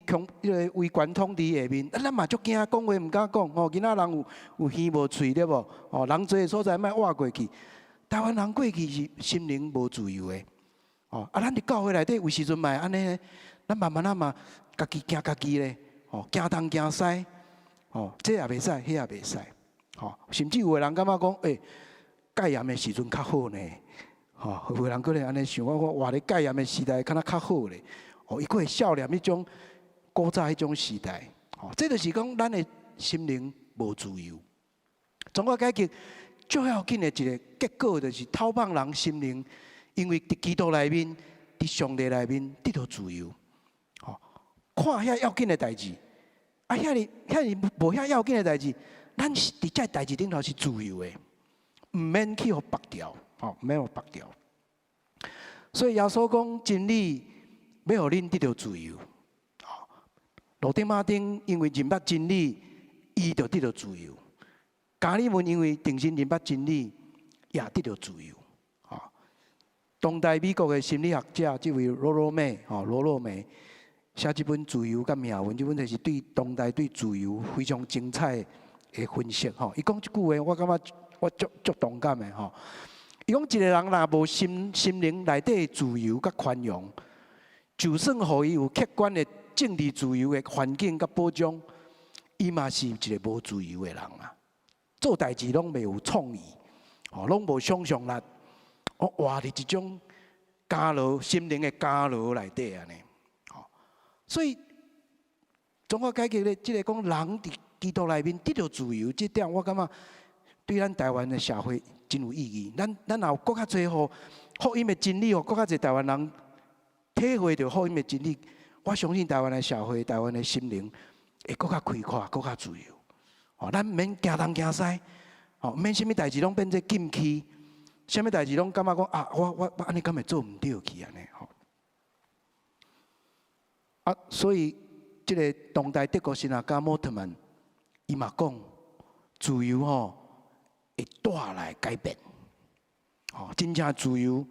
強彼个威權統治下面，啊，咱嘛足驚，講話毋敢講吼。囡仔人有耳無喙對無？吼，人濟的所在莫倚過去。台灣人過去是心靈無自由的，吼啊！咱佇教會內底有時陣嘛會按呢，咱慢慢仔嘛，家己驚家己咧，吼，驚東驚西，吼，這也袂使，彼也袂使，吼，甚至有的人感覺講，欸，戒嚴的時陣較好呢，吼，有的人可能按呢想，我活咧戒嚴的時代，敢若較好咧，哦，伊閣會少年彼種古早彼種時代，吼，這就是講咱的心靈無自由。宗教改革最要緊的一個結果，就是透放人心靈，因為佇基督內面，佇上帝內面得到自由。吼，看遐要緊的代誌，啊，遐爾遐爾無遐要緊的代誌，咱是佇這代誌頂頭是自由的，毋免去予縛牢，吼，毋免予縛牢。所以耶穌講真理欲予恁得到自由。吼，路德馬丁因為認捌真理，伊就得到自由。加爾文因為重新認捌真理，也得到自由。吼，當代美國的心理學者這位羅羅梅，吼，羅羅梅寫這本《自由佮命運》，這本冊是對當代對自由非常精彩的分析。吼，伊講這句話，我感覺我足足同感的。吼，伊講一個人若無心靈內底的自由佮寬容，就算予伊有客觀的政治自由的環境佮保障，伊嘛是一個無自由的人啊。做代誌攏袂有創意，吼，攏無想像力，我活佇一種監牢，心靈的監牢內底按呢，吼，所以宗教改革咧，這個講人佇基督內面得到自由，這點我感覺對咱台灣的社會真有意義。咱若有閣較濟予福音的真理，予閣較濟台灣人體會著福音的真理，我相信台灣的社會、台灣的心靈會閣較開闊、閣較自由。吼，咱毋免驚東驚西，吼，毋免啥物代誌攏變做禁區，啥物代誌攏感覺講啊，我按呢敢會做毋著去按呢？吼。啊，所以這個當代德國神學家莫特曼，伊嘛講自由吼會帶來改變，吼，真正自由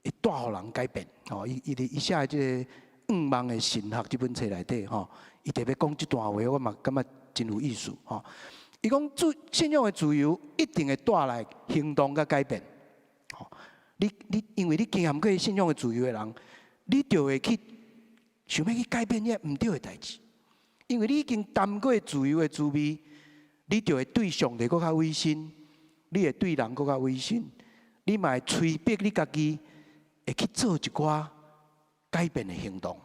會帶予人改變。吼，伊寫的這個《向望的神學》這本冊內底吼，伊特別講這段話，我嘛感覺真有意思吼。伊講信仰的自由一定會帶來行動佮改變。吼，你因為你經驗過信仰的自由的人，你就會去想欲去改變遐毋對的代誌，因為你已經擔過自由的滋味，你就會對上帝閣較委身，你會對人閣較委身，你嘛會催逼你家己會去做一寡改變的行動，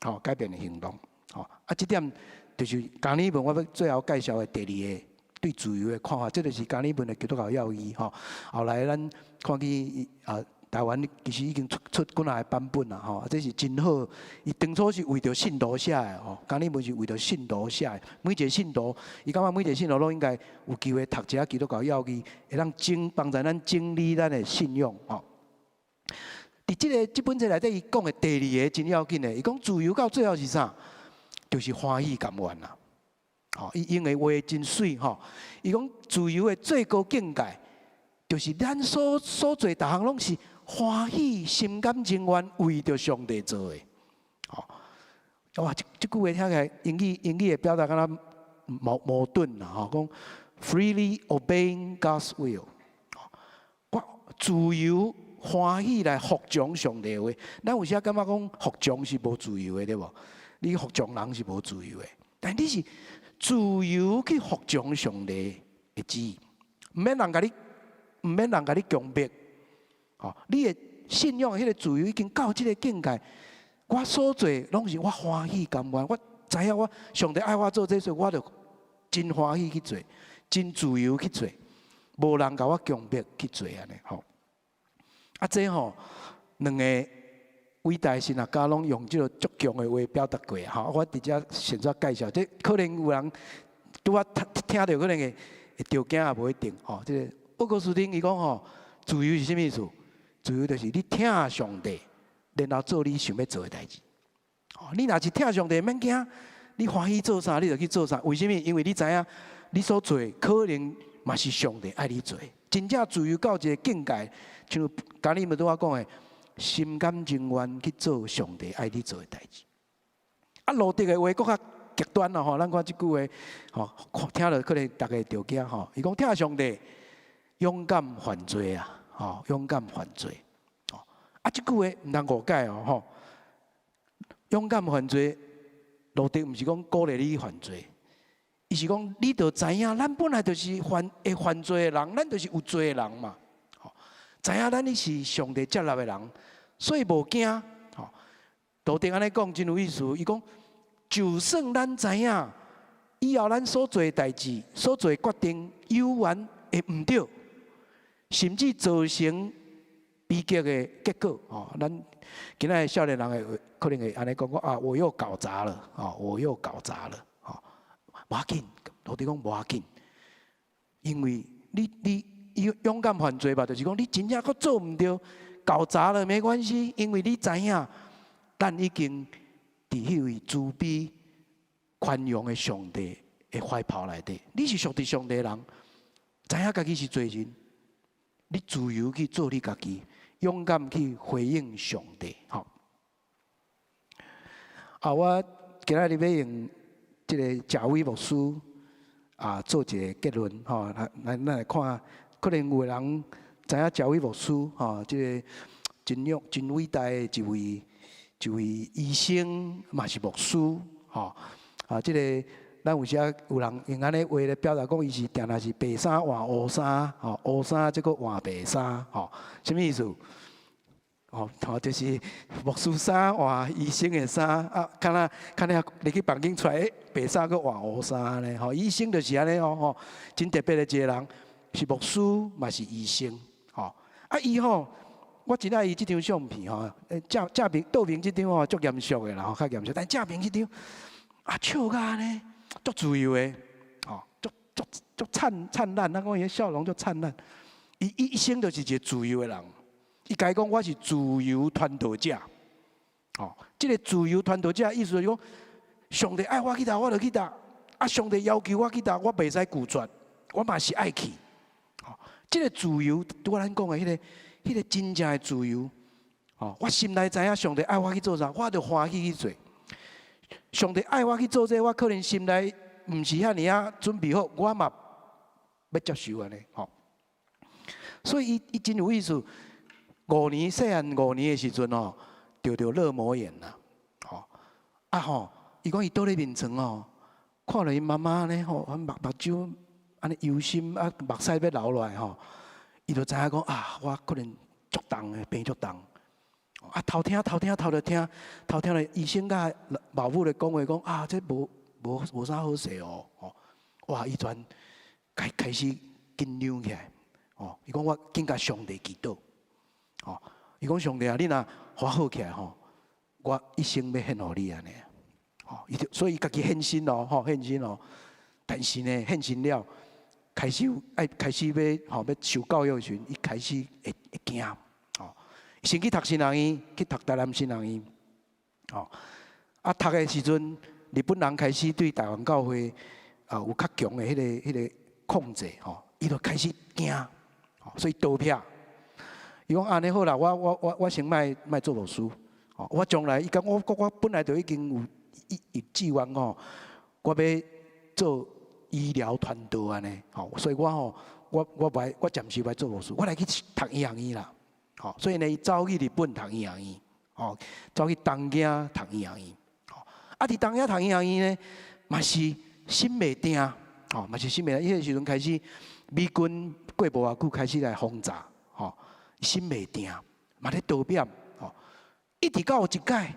吼，改變的行動，吼，啊，這點就是加爾文我欲最後介紹的第二個對自由的看法，這就是加爾文的基督教要義，吼。後來咱看見啊，台灣其實已經出幾若個版本啦，吼，這是真好。伊當初是為著信徒寫的，吼，加爾文是為著信徒寫的。每一個信徒，伊感覺每一個信徒攏應該有機會讀一下基督教要義，會當幫助咱整理咱的信仰，吼。佇這個這本冊內底，伊講的第二個真要緊的，伊講自由到最後是啥？就是歡喜甘願啦。吼，伊用的話真媠吼。伊講自由的最高境界，就是咱所做逐項攏是歡喜、心甘情願為著上帝做的。吼，哇！這句話聽起來英語的表達敢若矛盾啦吼，講 freely obeying God's will，我自由歡喜來服從上帝話。咱有時感覺講服從是無自由的，對無？你服從人是無自由的，但你是自由去服從上帝的旨意，毋免人共你強迫。吼，你的信仰彼個自由已經到這個境界，我所做攏是我歡喜甘願，我知影我上帝愛我做這，所以我就真歡喜去做，真自由去做，無人共我強迫去做按呢吼。啊，這吼兩個偉大神學家攏用這個足強的話表達過吼，我佇遮先煞介紹，這可能有人拄仔聽著可能會著驚也無一定吼。這個奧古斯丁伊講吼，自由是啥物意思？自由就是你疼上帝，然後做你想欲做的代誌。你若是疼上帝，免驚，你歡喜做啥你就去做啥。為啥物？因為你知影，你所做可能嘛是上帝愛你做。真正自由到一個境界，像加爾文拄仔講的，心甘情願去做上帝愛你做的代誌。啊，路德的話閣較極端啦吼，咱看這句話，吼，聽著可能逐家著驚吼。伊講疼上帝，勇敢犯罪啊，吼，勇敢犯罪。吼，啊，這句話毋通誤解哦，吼。勇敢犯罪，路德毋是講鼓勵你犯罪，伊是講你著知影，咱本來就是會犯罪的人，咱就是有罪的人嘛。吼，知影咱你是上帝接納的人，所以無驚。吼，路德按呢講真有意思，伊講就算咱知影以後咱所做的代誌、所做的決定猶原會毋對，甚至造成悲劇的結果。吼，咱今仔的少年人會可能會按呢講講啊，我又搞砸了，哦，我又搞砸了，吼，無要緊，路德講無要緊，因為你勇敢犯罪吧，就是講你真正閣做毋對，搞砸了沒關係，因為你知影，咱已經佇彼位慈悲寬容的上帝的懷抱內底，你是屬佇上帝的人，知影家己是罪人，你自由去做你家己，勇敢去回應上帝，吼。啊，我今仔日欲用這個賈偉牧師啊做一個結論，吼，來來咱來看，可能有的人知影賈偉牧師，吼，這個真勇真偉大的一位醫生，嘛是牧師，吼。啊，這個咱有時有人用按呢話來表達講，伊是定定是白衫換烏衫，吼，烏衫這閣換白衫，吼，啥物意思？哦，吼，就是牧師衫換醫生的衫，啊，敢若敢若入去房間出來，白衫閣換烏衫咧，吼，醫生就是按呢哦，吼，真特別的一個人，是牧師嘛是醫生，吼，啊，伊吼，我真愛伊這張相片吼，正正面倒面這張吼足嚴肅的啦，吼，較嚴肅，但正面這張啊笑甲按呢，足自由的，吼，足足足燦燦爛，咱講伊笑容足燦爛，伊一生就是一個自由的人。伊家講我是自由傳道者，吼，這個自由傳道者意思就是講，上帝愛我去佗，我就去佗；啊，上帝要求我去佗，我袂使拒絕，我嘛是愛去。吼，這個自由，拄仔咱講的彼個真正的自由，吼，我心內知影上帝愛我去做啥，我就歡喜去做。上帝愛我去做這個，我可能心內毋是遐爾仔準備好，我嘛欲接受按呢，吼。所以伊伊真有意思。五年細漢五年的時陣吼，著著肋膜炎啦，吼啊吼，伊講伊倒咧眠床吼，看著𪜶媽媽呢吼，目睭按呢憂心啊，目屎欲流落來吼，伊就知影講啊，我可能足重的病足重。啊，偷聽偷聽偷著聽，偷聽著醫生佮老母咧講話講啊，這無啥好勢哦，吼，哇，伊全開始緊張起來，吼，伊講我緊共上帝祈禱。吼，伊講上帝啊，你若予我好起來吼，我一生欲獻予你按呢。吼，伊就所以家己獻身哦，吼獻身哦。但是呢，獻身了，開始愛開始欲吼欲受教育的時陣，伊開始會驚。吼，先去讀神學院，去讀台南神學院。吼，啊讀的時陣，日本人開始對台灣教會啊有較強的彼個控制，吼，伊就開始驚，所以逃避。伊講按呢好啦，我先莫莫做牧師，吼，我將來伊講我本來就已經有一志願吼，我欲做醫療傳道按呢，吼，所以我吼，我袂我暫時袂做牧師，我來去讀醫學院啦，吼，所以呢，伊走去日本讀醫學院，吼，走去東京讀醫學院，吼，啊，佇東京讀醫學院呢，嘛是心袂定，吼，嘛是心袂定，彼個時陣開始，美軍過無偌久開始來轟炸，吼。心袂定，嘛咧逃避，吼，一直到有一擺，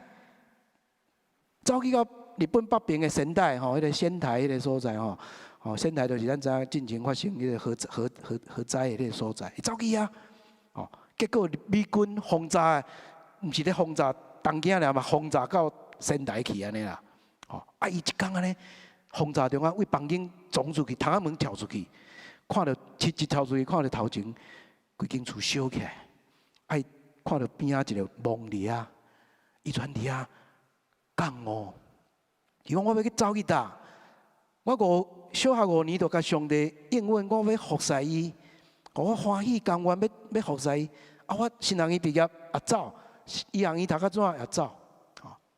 走去到日本北邊的仙台，吼，彼個仙台彼個所在，吼，吼，仙台就是咱知影進前發生彼個核災的彼個所在，伊走去遐，吼，結果美軍轟炸，毋是咧轟炸東京爾嘛，轟炸到仙台去按呢啦，吼，啊，伊一工按呢轟炸中啊，對房間衝出去，窗仔門跳出去，看著一跳出去，看著頭前規間厝燒起來，啊！伊看著邊仔一個墓佇遐，伊跩佇遐覺悟。伊講我欲去走去佗？我小學5年就共上帝應允，我欲服侍伊，予我歡喜甘願欲服侍伊。啊！我神學院畢業也走，醫學院讀甲怎也走。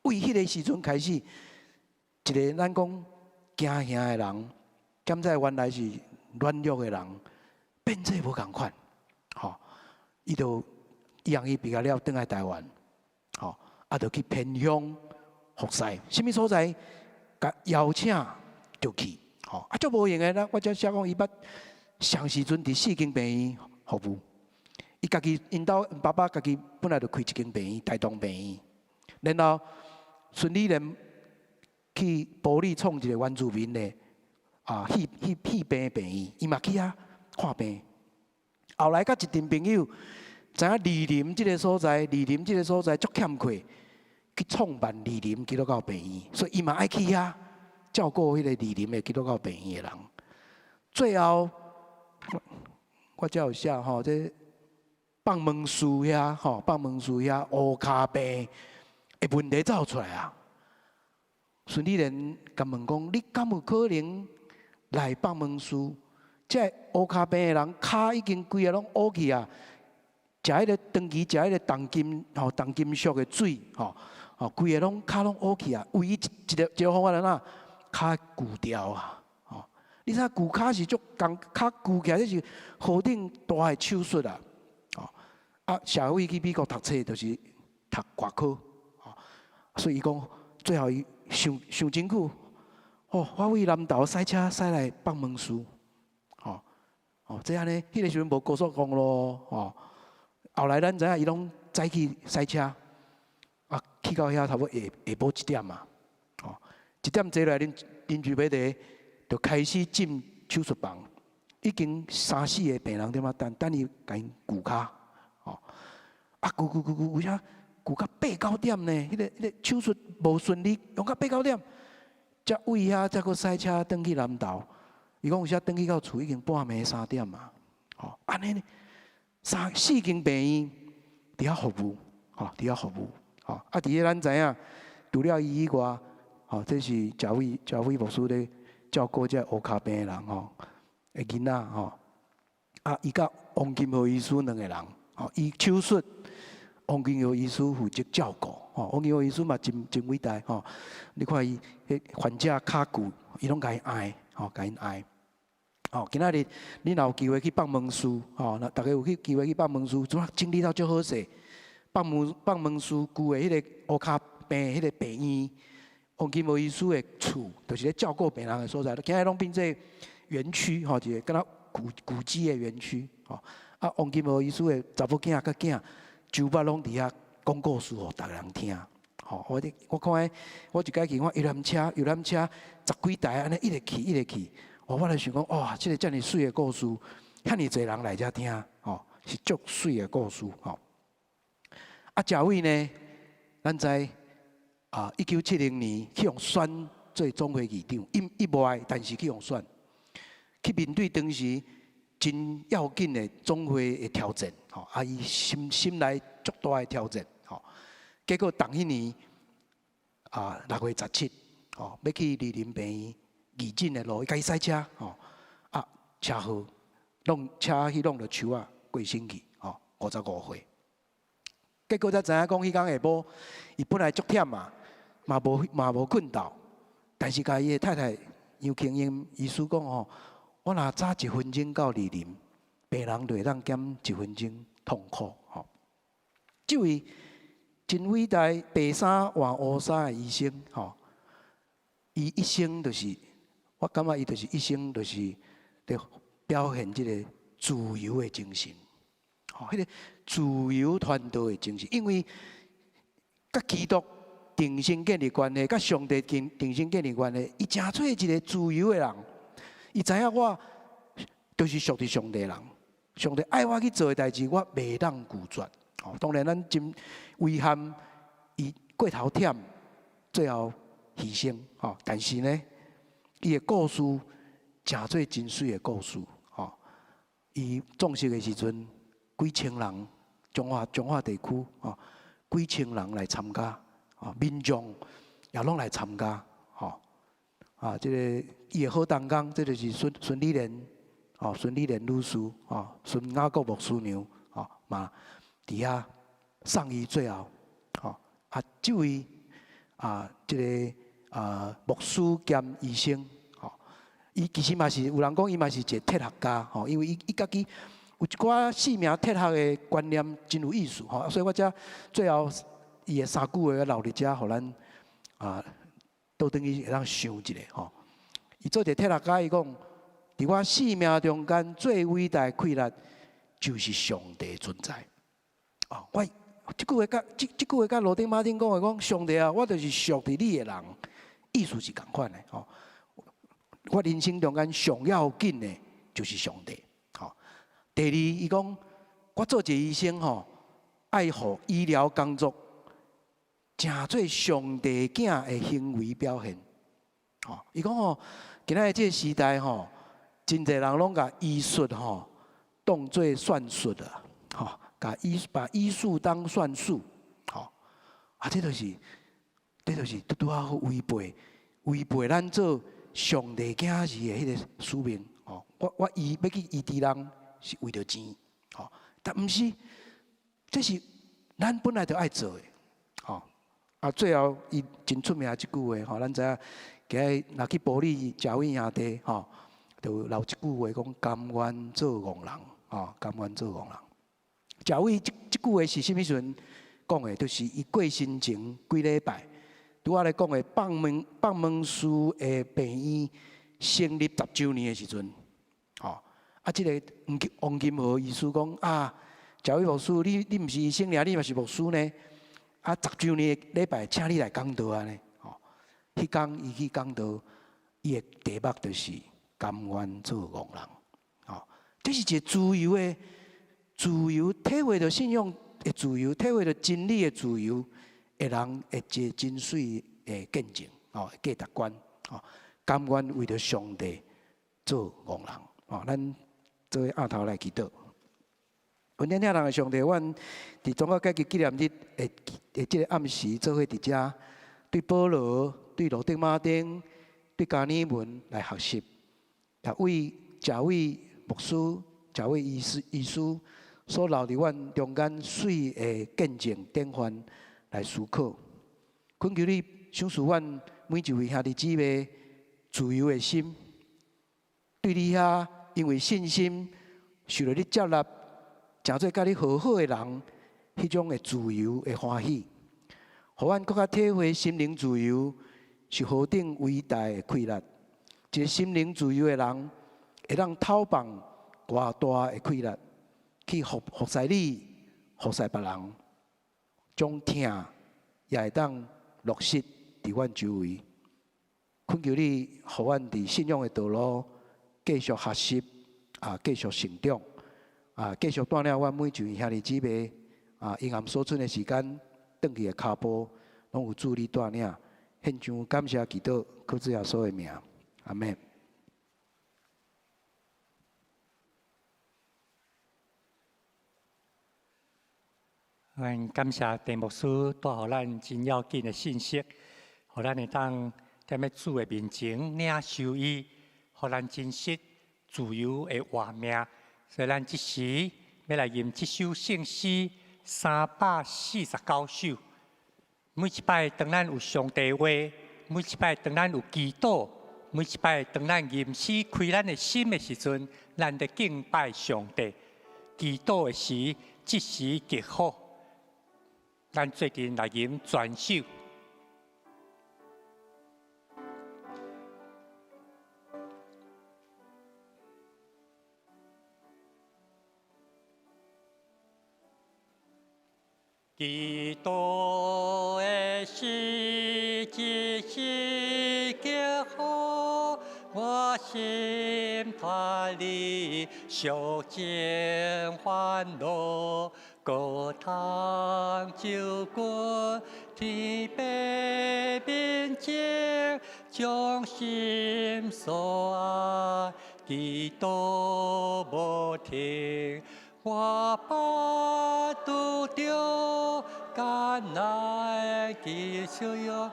對彼個時陣開始，一个咱講驚嚇的人，敢知原來是軟弱的人，變做無仝款，吼！伊就伊讓伊畢業了，轉來台灣，吼，啊，就去偏鄉服侍，啥物所在，共邀請就去，吼，啊，足無閒的啦。我才寫講，伊捌上時陣佇四間病院服務，伊家己𪜶兜爸爸家己本來就開一間病院，大同病院，然後孫理蓮去埔里創一個原住民的啊戲戲戲病的病院，伊嘛去遐看病。後來佮一陣朋友知影二林這個所在，二林這個所在足欠缺，去創辦二林基督教病院，所以伊嘛愛去遐照顧彼個二林的基督教病院的人。最後我才有寫吼，這放門樹遐吼，放門樹遐烏跤病的問題走出來啊！孫理蓮共問講：你敢有可能來放門樹？這烏跤病的人，跤已經規个攏烏去啊！食彼個長期食彼個重金吼重金屬的水吼吼，規个攏跤攏烏去啊！唯一一個一個方法按怎？跤鋸掉啊！吼，你知影鋸跤是足仝跤鋸起來，這是何等大的手術啊！吼啊，社會去美國讀冊就是讀外科，吼，所以伊講最後伊想想真久，哦，我為南投駛車駛來放門樹，吼哦，這按呢，彼個時陣無高速公路，吼。後來咱知影伊攏早起駛車，啊，去到遐差不多下下晡一點嘛，吼，一點坐來啉啉一杯茶，就開始進手術房，已經三四個病人佇遐等，等伊共𪜶鋸跤，吼，啊，鋸鋸鋸鋸，有影鋸到八九點呢，彼個手術無順利，用到八九點，才為遐才閣駛車轉去南投。伊講有時轉去到厝已經半暝3點嘛，吼，按呢呢。三四間病院佇遐服務，吼，佇遐服務，吼。啊，佇咧咱知影，除了伊以外，吼，這是賈偉賈偉牧師咧照顧這烏跤病的人吼，的囡仔吼。啊，伊佮王金和醫師兩個人，吼，伊手術，王金和醫師負責照顧，吼，王金和醫師嘛真真偉大，吼。你看伊彼患者跤鋸，伊攏共伊愛，吼，共𪜶愛。吼，今仔日你若有機會去放門樹，吼，若逐家有去機會去放門樹，怎啊整理到足好勢？放門放門樹舊的彼個烏跤病彼個病院，王金和醫師的厝，就是咧照顧病人的所在。今日攏變做園區，吼，一個敢若古古蹟的園區，吼。啊，王金和醫師的查某囝佮囝，周捌攏佇遐講故事予逐个人聽。吼，我我看我一擺去看遊覽車，遊覽車十幾台按呢一直去一直去。哦，我來想講，哇，這個遮爾媠的故事，遐爾濟人來遮聽，吼，是足媠的故事，吼。啊，賈偉呢，咱知啊，1970年去予選做總會議長，伊伊無愛，但是去予選，去面對當時真要緊的總會的挑戰，吼，啊，伊心心內足大的挑戰，吼，結果當彼年啊6月17，吼，欲去二林病院義診的路，伊家己駛車，吼，啊，車禍，弄車去弄著樹仔過身去，吼，55歲。結果才知影講，彼工下晡，伊本來足忝嘛，嘛無嘛無睏著，但是共伊的太太楊慶英醫師講吼，我若早一分鐘到二林，病人就會當減一分鐘痛苦吼。這位真偉大白衫換烏衫的醫生吼，伊一生就是，我感覺伊就是一生就是佇表現這個自由的精神。吼，彼個自由傳道的精神，因為佮基督重新建立關係，佮上帝重重新建立關係，伊誠做一個自由的人。伊知影我就是屬佇上帝人，上帝愛我去做的代誌，我袂當拒絕。吼，當然咱真遺憾，伊過頭忝，最後犧牲。吼，但是呢，伊的故事誠做真媠的故事。吼，伊創設的時陣，幾千人，彰化彰化地區吼，幾千人來參加，吼，民眾也攏來參加，吼，啊，這個伊的好同工，這就是孫孫理蓮，吼，孫理蓮女士，吼，孫雅各牧師娘，吼，嘛佇遐送伊最後，吼，啊，這位啊，這個啊牧師兼醫生，吼。伊其實嘛是有人講伊嘛是一個哲學家，吼，因為伊家己有一寡生命哲學的觀念真有意思，吼。所以我才最後伊的三句話留佇遮，予咱啊倒轉去會當想一下，吼。伊做一個哲學家，伊講，佇我生命中間最偉大的快樂，就是上帝存在。哦，我這句話佮這句話佮羅丁馬丁講的講，上帝啊，我就是屬佇你的人，意思是仝款的吼。我人生中間上要緊的，就是上帝。吼，第二，伊講我做一個醫生吼，愛予醫療工作成做上帝囝的行為表現。吼，伊講吼，今仔日這個時代吼，真濟人攏共醫術吼當做算術啊，吼，把醫術當算術，吼，啊，這就是拄拄仔好違背咱做上帝囝兒的彼个使命，吼。我醫欲去醫治人是為著錢，吼，但毋是，這是咱本來就愛做的，吼。啊，最後伊真出名一句話，吼，咱知影，今日若去埔里食偉兄弟，吼，就留一句話講：甘願做戇人，吼，甘願做戇人。食偉這句話是啥物時陣講的？就是伊過身前幾禮拜，拄仔咧講的放門師的病院成立十週年的時陣，吼，啊，這个王金和醫師講啊，食偉牧師，你毋是醫生爾，你嘛是牧師呢？啊，十週年的禮拜，請你來講道按呢，吼，彼工伊去講道，伊的題目就是甘願做戇人，吼，這是一个自由的、自由體會著信仰的自由，體會著真理的自由的人，的一个真媠的見證，吼，價值觀，吼，甘願為著上帝做戇人，吼，咱做伙徹頭來祈禱。恩典疼人的上帝，阮佇宗教改革紀念日的這个暗時，做伙佇遮對保羅、對羅德馬丁、對加爾文來學習，也為食偉牧師、食偉醫師所留佇阮中間媠的見證典範來思考。懇求你賞賜阮每一位兄弟姊妹自由的心，對你遐因為信心受著你接納，成做佮你和好的人，彼種的自由的歡喜，予阮閣較體會心靈自由是何等偉大的快樂。一个心靈自由的人，會當透放偌大的快樂，去服侍你，服侍別人，將疼也會當落實佇阮周圍。懇求你，予阮佇信仰的道路繼續學習，啊，繼續成長。啊，繼續帶領阮每一位兄弟姊妹啊，陰暗所剩的時間，轉去的跤步，攏有主你帶領。獻上感謝祈禱，靠主耶穌的名，阿們。阮感謝鄭牧師帶予咱真要緊的信息，予咱會當踮咧主的面前領受伊，予咱真實自由的活命。所以，咱這時欲來吟這首聖詩349首。每一擺當咱有上帝話，每一擺當咱有祈禱，每一擺當咱吟詩開咱的心的時陣，咱佇敬拜上帝。祈禱的時，這時極好。咱做陣來吟全首。祈禱的時，這時極好，我心脫離俗情煩惱，閣通就近天父面前，將心所愛祈禱無停。我巴拄著艱難的小約，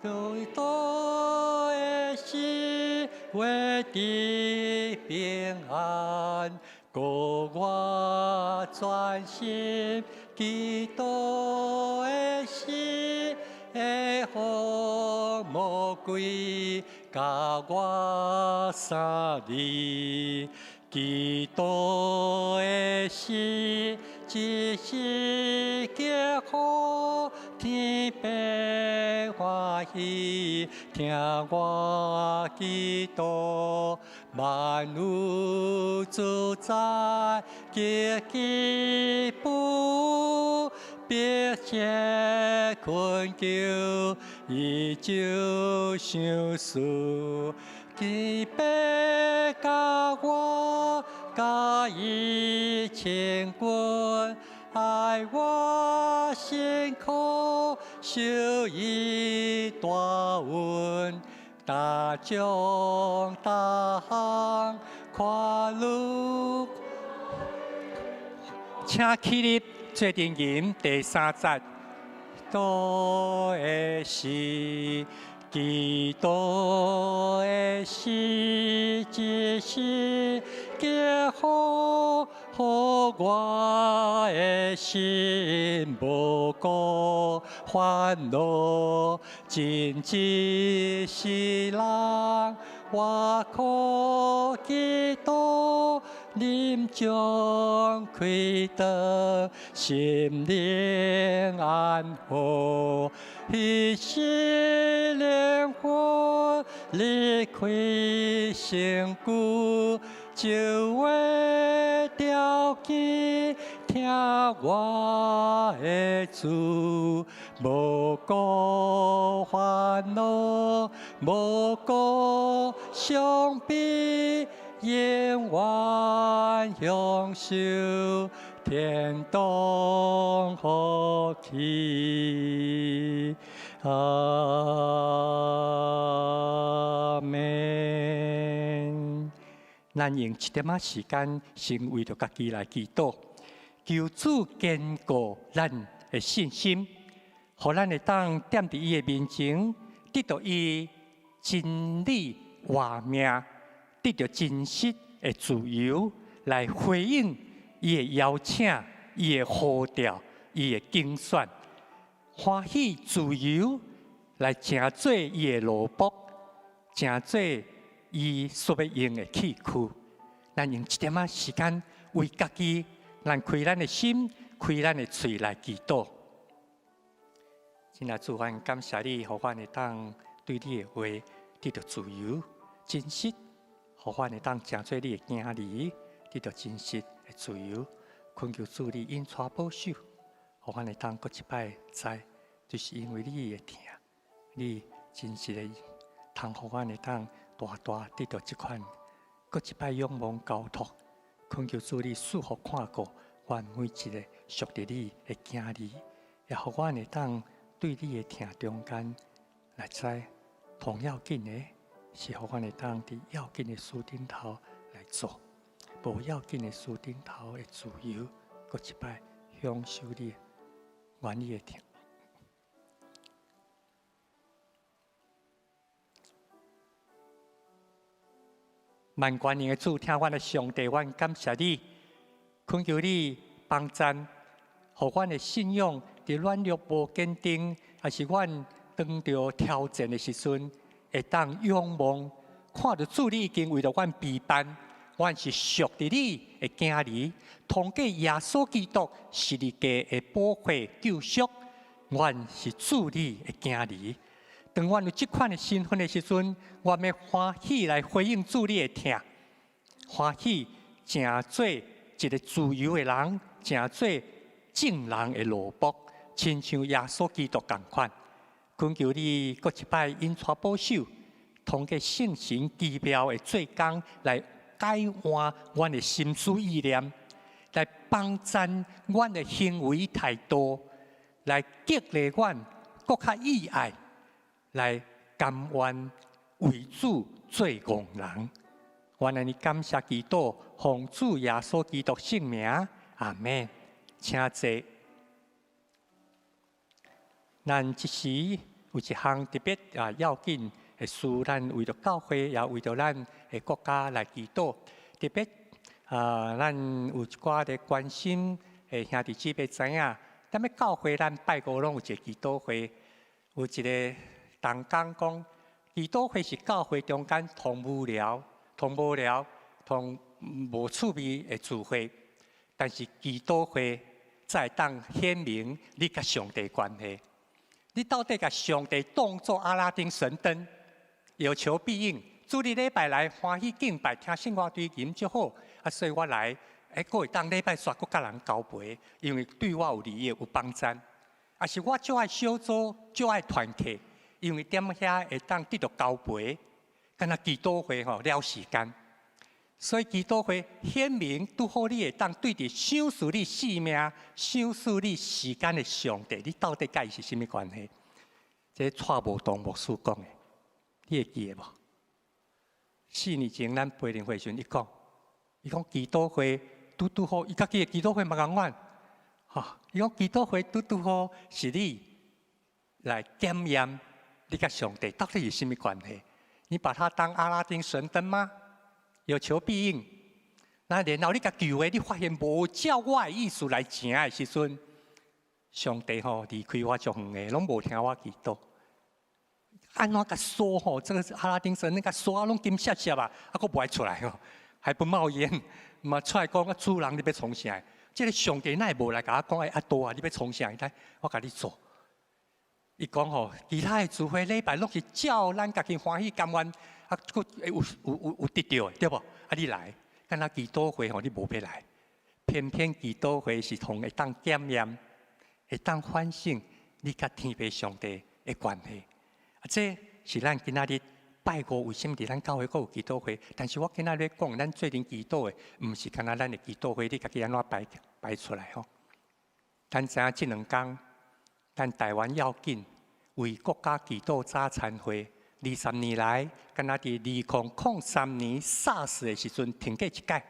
對多的時會得平安，故我專心祈禱的時，會福無貴，佮我相離。基督的死，一時激予天父歡喜，聽我祈禱，萬有主宰，極其不迫切懇求，伊就賞賜。伊欲佮我，佮伊親近，愛我辛苦，受伊大恩，大將大項看愈。請起立，做陣吟第三節，督的死，基督的死，一時激予我的心無顧煩惱，真一世人，我靠基督，臨終開導，心靈安好。彼時靈魂離開身軀，就會條件聽我的主，無顧煩惱，無顧傷悲，永遠享受天堂福氣。阿們。咱用一點仔時間，先為著家己來祈禱，求主堅固咱的信心，予咱會當踮佇伊的面前，得著伊真理活命，得著真實的自由，來回應伊的邀請、伊的呼召、伊的揀選，歡喜自由來成做伊的奴僕，成做伊所欲用的器具。咱用一點仔時間為家己，咱開咱的心，開咱的喙來祈禱。親愛主，阮感謝你，予阮會當對你的話得著自由、真實，予阮會當成做你的囝兒，得著真實的自由。懇求主你引帶保守，予阮會當閣一擺知，就是因為你的疼，你真實的通予阮會當大大得著這款，閣一擺仰望交託，懇求主你賜福看顧阮每一个屬佇你的囝兒，也予阮會當對你的疼中間來知，同要緊的是予阮會當佇要緊的事頂頭來做，無要緊的事頂頭的自由，閣一擺享受你願你的疼。萬全能的主，疼阮的上帝，阮感謝你，懇求你幫贊，予阮的信仰佇軟弱無堅定，抑是阮當著挑戰的時陣，會當仰望，看著主你已經為著阮備辦，阮是屬佇你的囝兒，通過耶穌基督十字架的寶血救贖，阮是主你的囝兒。當阮有這款的身份的時陣，我欲歡喜來回應主你的疼，歡喜成做一个自由的人，成做眾人的奴僕，親像耶穌基督仝款。懇求你閣一擺引帶保守，通過聖神奇妙的做工來改換阮的心思意念，來幫贊阮的行為態度，來激勵阮閣較意愛。來甘願為主做戇人，阮按呢感謝祈禱，奉主耶穌基督聖名，阿們。請坐。咱這時有一項特別啊要緊的事，咱為著教會，也為著咱的國家來祈禱。特別啊，咱有一寡咧關心的兄弟姊妹知影，踮咧教會，咱拜五攏有一个祈禱會，有一个同工講，祈禱會是教會中間上無聊、上無聊、上無趣味的聚會，但是祈禱會才會當顯明你佮上帝關係。你到底共上帝當做阿拉丁神燈，有求必應。主日禮拜來歡喜敬拜，聽聖歌隊吟就好。啊，所以我來，欸，閣會當禮拜煞閣佮人交陪，因為對我有利益、有幫助。啊，是我足愛小組，足愛團契，因為踮遐會當得著交陪，敢若祈禱會吼了時間。所以祈禱會顯明拄好你會當對著賞賜你性命、賞賜你時間的上帝，你到底佮伊是啥物關係？這蔡無當牧師講的，你會記得無？4年前咱培靈會時陣，伊講，伊講祈禱會拄拄好，伊家己的祈禱會嘛仝款，吼，伊講祈禱會拄拄好是你來檢驗你佮上帝到底是啥物關係？你把它當阿拉丁神燈嗎？有求必應。那然後你共求的，你發現無照我的意思來成的時陣，上帝吼離開我足遠的，攏無聽我祈禱。按怎共燒吼？這個阿拉丁神燈共燒啊，攏金閃閃啊，啊，閣無愛出來吼，還不冒煙，嘛出來講啊，主人你欲創啥？這個上帝哪會無來共我講？阿多啊，你欲創啥？來，我共你做。伊講吼，其他的聚會禮拜攏是照咱家己歡喜甘願，啊，閣會有得著的，對無？啊，你來，敢若祈禱會吼，你無欲來，偏偏祈禱會是予會當檢驗，會當反省你佮天父上帝的關係。啊，這是咱今仔日拜五為啥物佇咱教會閣有祈禱會？但是我今仔日講，咱做陣祈禱的，毋是干焦咱的祈禱會，你家己按怎擺擺出來吼？咱知影這兩工，咱台灣要緊為國家祈禱早餐會，20年來，敢若佇2003年 SARS 的時陣停過一擺。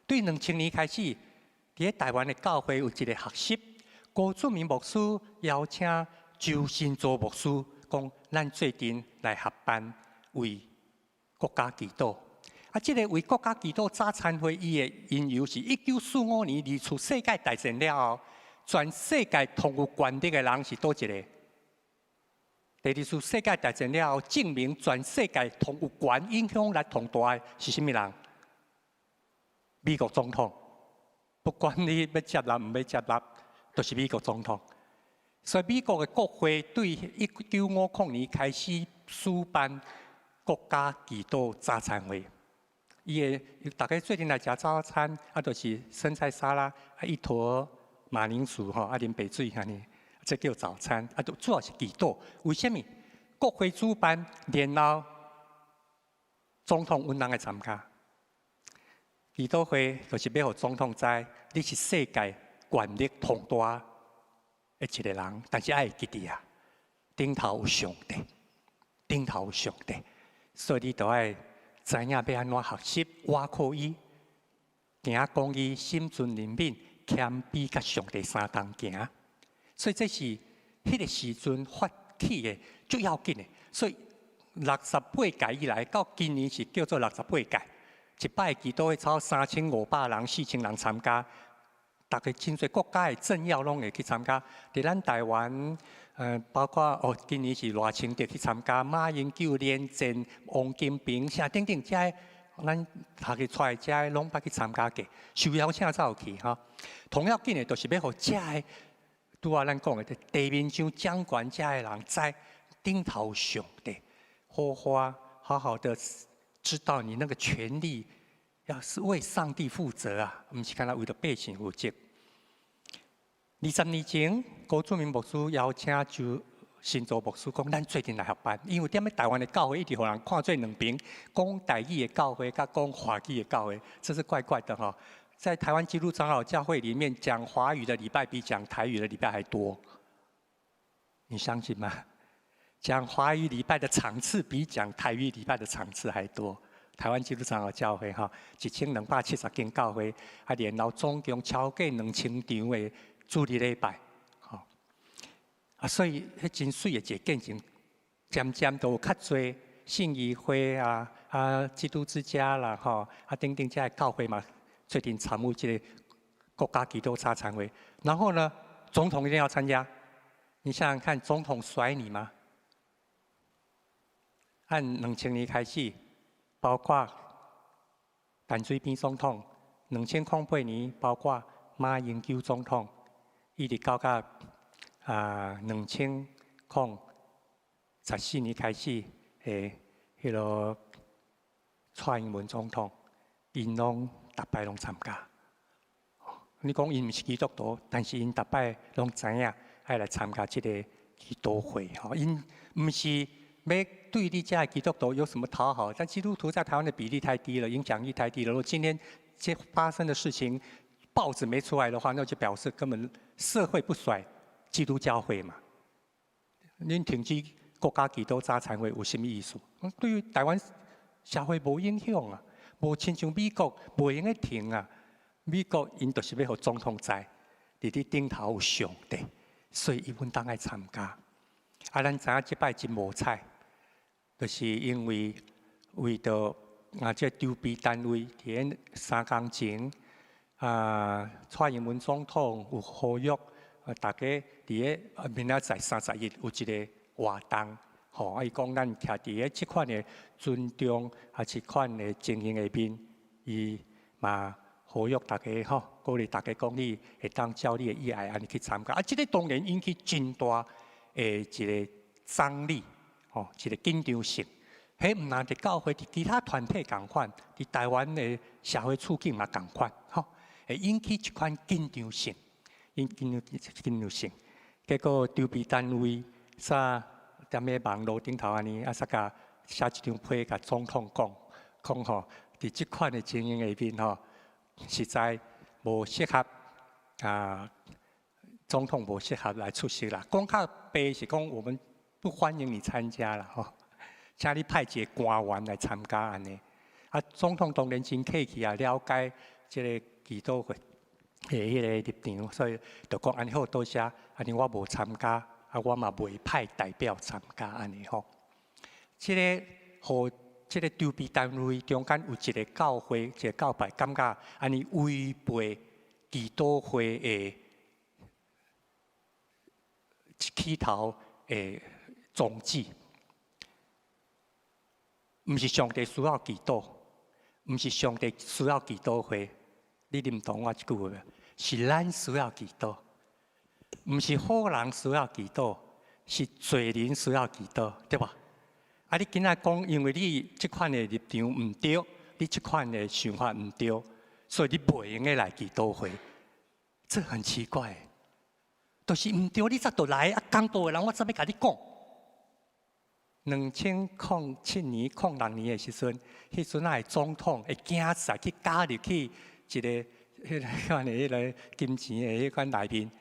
對2000年開始，佇咧台灣的教會有一個學習，郭俊明牧師邀請周新洲牧師，講咱做陣來合辦為國家祈禱。啊，這個為國家祈禱早餐會，伊的緣由是1945年二次世界大戰了後，全世界上有權力的人是佗一個？第二次世界大戰了後，證明全世界上有權影響力上大的是啥物人？美國總統。不管你欲接納毋欲接納，都是美國總統。所以美國的國會對1950年開始舉辦國家祈禱早餐會。伊會逐家做陣來食早餐，啊，就是生菜沙拉，啊，一坨馬鈴薯吼，啊，啉白水按呢，這叫早餐。啊，都主要是祈禱。為啥物？國會主辦，然後總統阮人會參加。祈禱會就是欲予總統知，你是世界權力上大的一個人，但是愛會記得啊，頂頭有上帝，頂頭有上帝，所以你著愛知影欲按怎學習，倚靠伊，行公義，心存憐憫，謙卑，佮上帝相同行。所以這是彼個時陣發起的最要緊的。所以68屆以來，到今年是叫做68屆。一擺祈禱會超3500人、4000人參加，逐个真濟國家的政要攏會去參加。佇咱台灣，包括哦，今年是賴清德去參加，馬英九、連戰、王金平，啥等等，遮咱學去出來，遮攏捌去參加過，受邀請才有去吼。同要緊的，就是欲予遮个拄仔咱講的地面上掌權遮的人知頂頭上帝，好好好好的知道你那個權力要是為上帝負責啊，毋是干焦為著百姓負責。20年前，郭俊明牧師邀請周新洲牧師講，咱做陣來合辦，因為踮咧台灣的教會一直予人看做兩邊，講台語的教會佮講華語的教會，這是怪怪的吼。在台灣基督長老教會裡面，講華語的禮拜比講台語的禮拜還多，你相信嗎？講華語禮拜的場次比講台語禮拜的場次還多。台灣基督長老教會哈，1270間教會，啊，然後總共超過2000場的主日禮拜，吼啊，所以彼真媠的一個見證，漸漸都有較濟信義會啊、啊基督之家啦、吼啊等等，遮个教會嘛，最近參與這個國家祈禱早餐會。然後呢，總統一定要參加。你想想看，總統甩你嗎？按2000年開始，包括陳水扁總統，2008年包括馬英九總統，一直到甲2014年開始，彼个蔡英文總統，𪜶攏逐擺攏參加。你講𪜶毋是基督徒，但是𪜶逐擺攏知影愛來參加這个祈禱會。吼，𪜶毋是欲對你遮的基督徒有什麼討好，但基督徒在台灣的比例太低了，影響力太低了。如果今天這發生的事情，報紙沒出來的話，那就表示根本社會不甩基督教會嘛。恁停止國家祈禱早餐會有啥物意思？對於台灣社會無影響啊，無親像美國袂用得停啊。美國𪜶就是欲予總統知，佇你頂頭有上帝，所以伊穩當愛參加。啊，咱知影這擺真無彩，就是因為為著這籌備單位佇咧3工前，蔡英文總統有呼籲，大家佇咧明仔載31有一个活動，吼，伊講咱徛佇咧這款的尊重啊，這款的情形下面，伊嘛呼籲大家吼，鼓勵大家講你會當照你的意愛按呢去參加。啊，這个當然引起真大的一个張力，吼，一个緊張性。彼毋但佇教會，佇其他團體仝款，佇台灣的社會處境嘛仝款，吼，會引起一款緊張性，引緊張性。結果籌備單位煞踮咧網路頂頭按呢，煞共寫一張批，共總統講，講吼，佇這款的情形下面吼，實在無適合啊，總統無適合來出席啦。講較白是講，我們不歡迎你參加啦，吼。請你派一個官員來參加按呢。啊，總統當然真客氣啊，了解這个祈禱會的彼个立場，所以就講按呢好，多謝。按呢我無參加，啊，我嘛袂派代表參加按呢吼。這个予這个籌備單位中間有一个教會，一个教派，感覺按呢違背祈禱會的起頭的宗旨。毋是上帝需要祈禱，毋是上帝需要祈禱會，你認同我這句話無？是咱需要祈禱，毋是好人需要祈禱，是罪人需要祈禱，對無？啊！你今仔講，因為你這款的立場毋對，你這款的想法毋對，所以你袂用得來祈禱會，這很奇怪。就是毋對，你才著來啊！講道的人，我怎欲共你講？2007年、06年的時陣，彼陣仔的總統的囝婿去加入去一个彼个款的彼个金錢的彼款內面，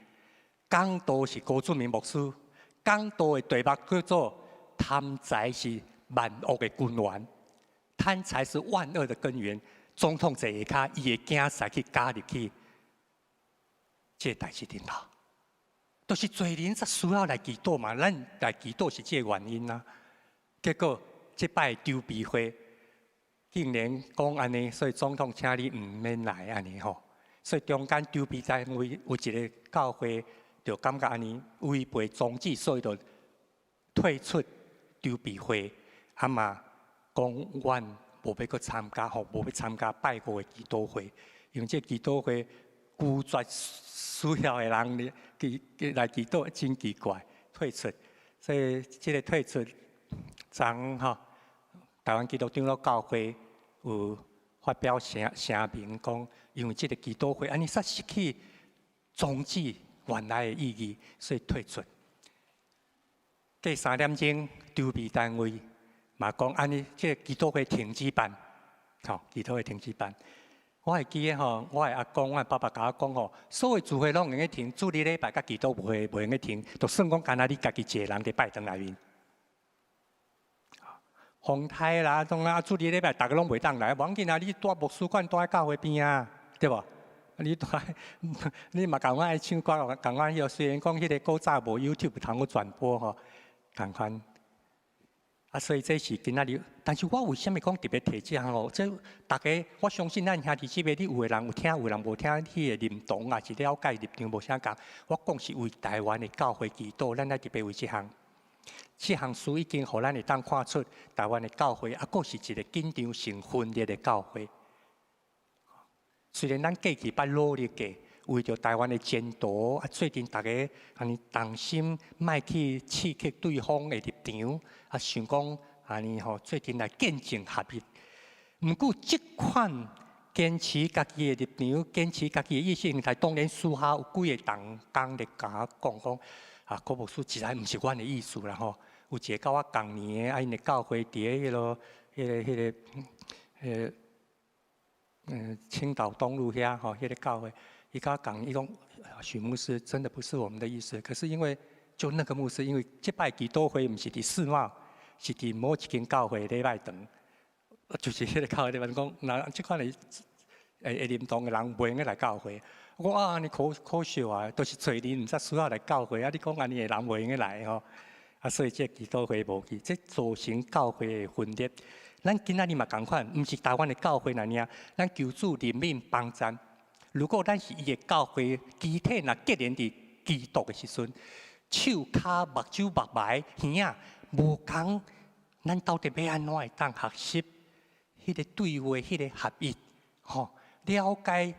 講道是高俊明牧師，講道的題目叫做“貪財是萬惡的根源”，貪財是萬惡的根源。總統坐下跤，伊的囝婿去加入去這个代誌頂頭，就是罪人才需要來祈禱嘛，咱來祈禱是這个原因啊。結果這擺籌備會竟然講按呢，所以總統請你毋免來按呢吼。所以中間籌備單位有一个教會就感覺按呢違背宗旨，所以就退出籌備會，啊嘛講阮無欲閣參加吼，無欲參加拜五的祈禱會，因為這祈禱會拒絕需要的人來來祈禱，真奇怪，退出。所以這个退出，昨吼，台灣基督長老教會有發表聲明講，因為這个祈禱會按呢煞失去宗旨原來的意義，所以退出。過3點鐘，籌備單位嘛講按呢，這个祈禱會停止辦，吼，祈禱會停止辦。我會記得吼，我的阿公、我的爸爸共我講吼，所有聚會攏會用得停，主日禮拜佮祈禱會袂用得停，就算講干焦你家己一个人佇拜堂內面。風颱啦，創啊，主日禮拜逐个攏袂當來，無要緊啊！你蹛牧師館，蹛佇教會邊啊，對無？你蹛，你嘛仝款愛唱歌，仝款彼个雖然講彼个古早無 YouTube 通好轉播吼，仝款。啊，所以這是今仔日，但是我為啥物講特別提這項吼？這逐家我相信咱兄弟姊妹，你有的人有聽，有的人無聽，彼个認同抑是了解立場無啥仝。我講是為台灣的教會祈禱，咱愛特別為這項。這項事已經予咱會當看出，台灣的教會猶閣是一個緊張性分裂的教會。雖然咱過去捌努力過，為著台灣的前途，啊，最近逐家按呢同心，莫去刺激對方的立場，啊，想講按呢吼，做陣來見證合一。毋過，這款堅持家己的立場，堅持家己的意識形態，當然私下有幾个同工咧共我講講，啊，郭牧師實在毋是阮的意思啦吼。有一个佮我仝年的，啊，𪜶的教會佇咧彼落、彼个、彼个、彼个，青島東路遐吼，彼个教會，伊佮我講，伊講許牧師真的不是我們的意思，可是因為就那個牧師，因為這擺祈禱會毋是佇世貿，是佇某一間教會禮拜堂，就是彼个教會禮拜堂講，若這款的會會認同的人袂用得來教會。我講啊，按呢可可笑啊，都是揣恁毋才需要來教會，啊，你講按呢的人袂用得來吼。啊，所以這個祈禱會無去，這造成教會的分裂。咱今仔日嘛仝款，毋是台灣的教會爾爾，咱求主憐憫幫贊。如果咱是伊的教會，肢體若結連佇基督的時陣，手跤目睭目眉耳仔無仝，咱到底欲按怎會當學習彼个對話、彼个合一？吼，了解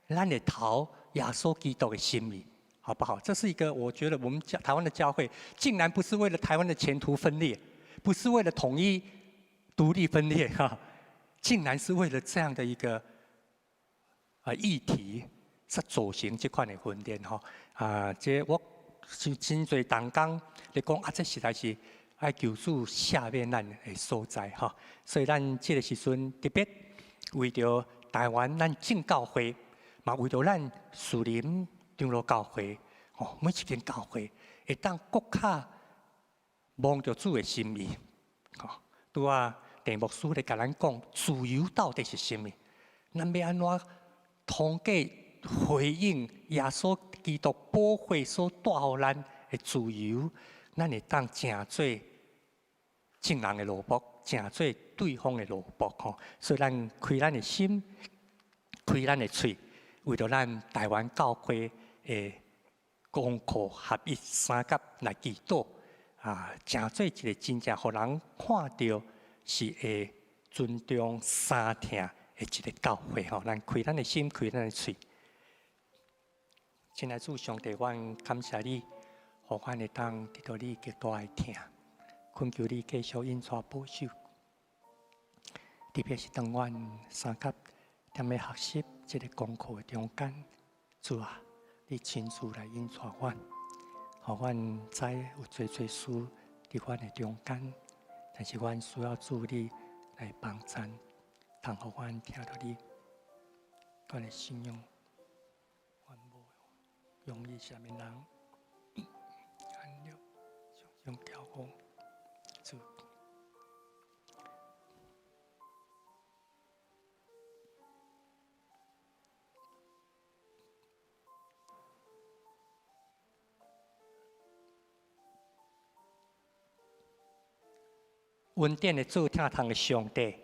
咱的頭耶穌基督的心意，好不好？這是一個我覺得我們教台灣的教會，竟然不是為了台灣的前途分裂，不是為了統一、獨立分裂，哈，竟然是為了這樣的一個議題，才造成這款的分裂，吼啊！這我是真濟同工咧講啊，這實在是愛求主赦免咱的所在，吼。所以咱這个時陣特別為著台灣咱正教會，嘛為著咱樹林長老教會，吼，每一間教會會當閣較摸著主的心意，吼。拄仔鄭牧師咧共咱講，自由到底是啥物？咱欲按怎通過回應耶穌基督寶血所帶予咱的自由，咱會當成做眾人的奴僕，成做對方的奴僕吼。所以咱開咱的心，開咱的喙，為著咱台灣教會的功課合一三甲來祈禱啊，成做一个真正予人看著是會尊重三疼的一个教會吼。咱開咱的心，開咱的喙。親愛主上帝，阮感謝你，予阮會當得到你極大的疼，懇求你繼續引帶保守。特別是當阮三甲踮咧學習這个功課的中間，主啊，你親自來引帶阮，予阮知有濟濟事佇阮的中間，但是阮需要主你來幫贊，通予阮聽著你，阮的信仰，阮無容易啥物人，安樂，常常驕傲，主。恩典的主，疼痛的上帝，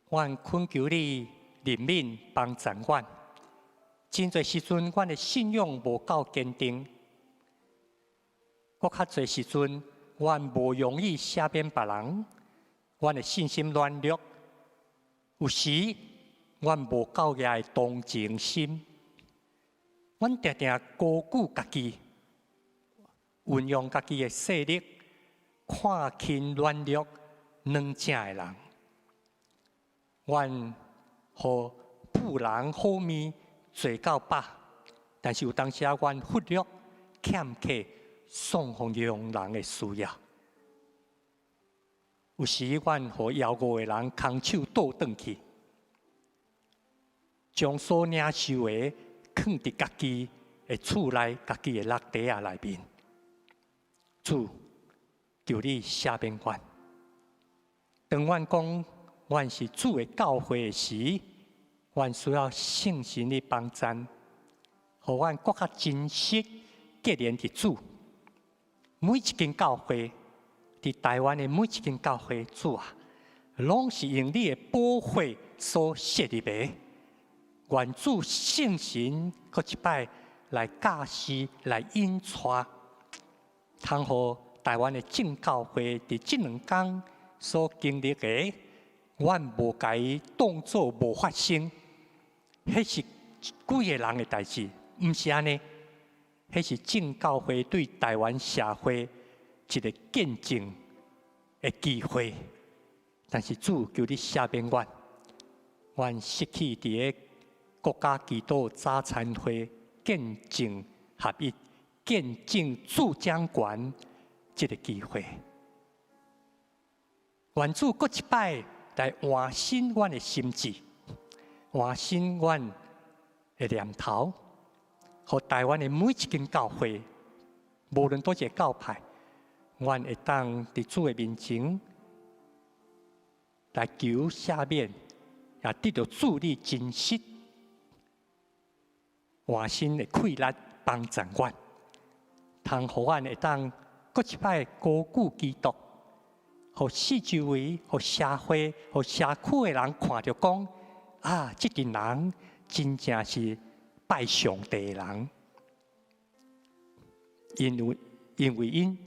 阮懇求你憐憫幫助阮。真濟時陣，阮的信仰無夠堅定；閣較濟時陣，阮無容易赦免別人，阮的信心軟弱。有時，阮無夠額的同情心，阮定定高舉家己，運用家己的勢力。看輕軟弱軟正的人，阮予富人好麵做到飽，但是有當時啊，阮忽略欠缺送予窮人的需要。有時阮予枵餓的人空手倒轉去，將所領受的囥佇家己的厝內、家己的落袋仔內面。主。求你赦免阮。當阮講阮是主的教會的時，阮需要聖神的幫贊，予阮閣較真實結連佇主。每一間教會，佇台灣的每一間教會，主啊，攏是用你的寶血所設立的。願主聖神閣一擺來教示、來引帶，通予。台灣的正教會佇這兩工所經歷的，阮無共伊當做無發生，彼是幾个人的代誌，毋是按呢。彼是正教會對台灣社會一个見證的機會。但是主求你赦免阮，阮失去佇个國家祈禱早餐會見證合一、見證主掌權這个機會。願主閣一擺來換新阮的心志，換新阮的念頭，予台灣的每一間教會，無論佗一个教派，阮會當佇主的面前來求赦免，也得著主你真實換新的氣力幫助阮，通予阮會當閣一擺高舉基督，予四周圍、予社會、予社區的人看著講：啊，這群人真正是拜上帝的人，因為𪜶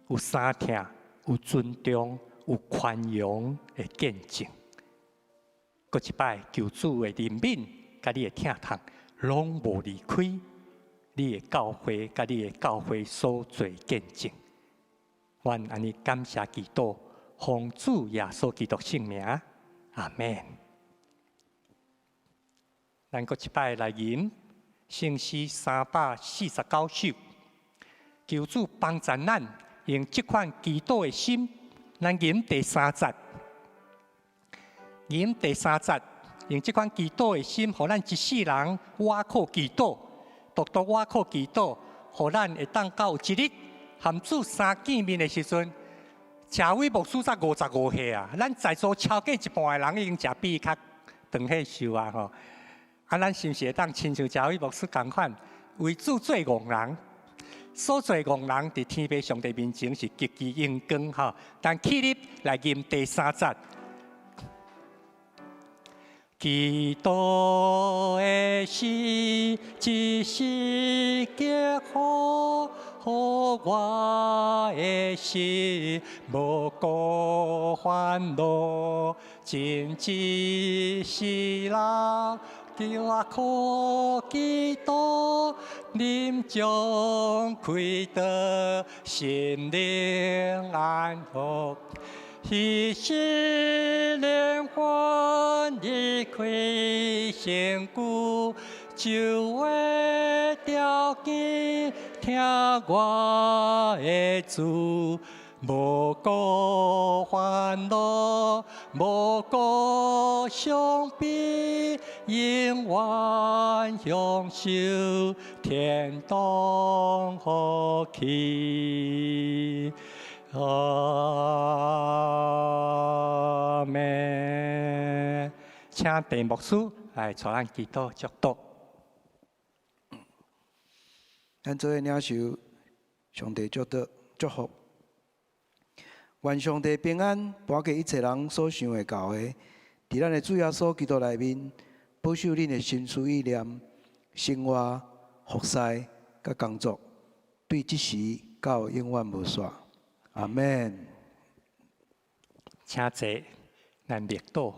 有相疼、有尊重、有寬容的見證。閣一擺求主的憐憫，佮你的疼痛，攏無離開你的教會，佮你的教會所做見證。阮按呢感謝祈禱，奉主耶穌基督聖名，阿門。咱閣一擺來吟聖詩349首，求主幫助咱用這款祈禱的心，咱吟第三節，吟第三節，用這款祈禱的心，予咱一世人倚靠祈禱，獨獨倚靠祈禱，予咱會當到有一日和主相見面的時陣，謝偉牧師才55歲啊！咱在座超過一半的人已經食比伊較長歲壽啊！吼！啊，咱是毋是會當親像謝偉牧師仝款，為主做戇人？所做戇人佇天父上帝面前是極其榮光吼。咱起立來吟第三節。祈禱的心，一時極好，予我的心無顧煩惱，真一世人。倚靠基督，臨終開導，心靈安樂。彼時靈魂離開身軀，就會調見聽我的主。無顧煩惱，無顧傷悲，永遠享受天堂福氣。阿們。請鄭牧師來帶咱祈禱祝禱。咱做伙領受上帝祝禱祝福。願上帝平安，跋過一切人所想會到的，佇咱的主耶穌基督內面，保守恁的心思意念、生活、服侍佮工作，對這時到永遠無煞。阿門。請坐，咱默禱。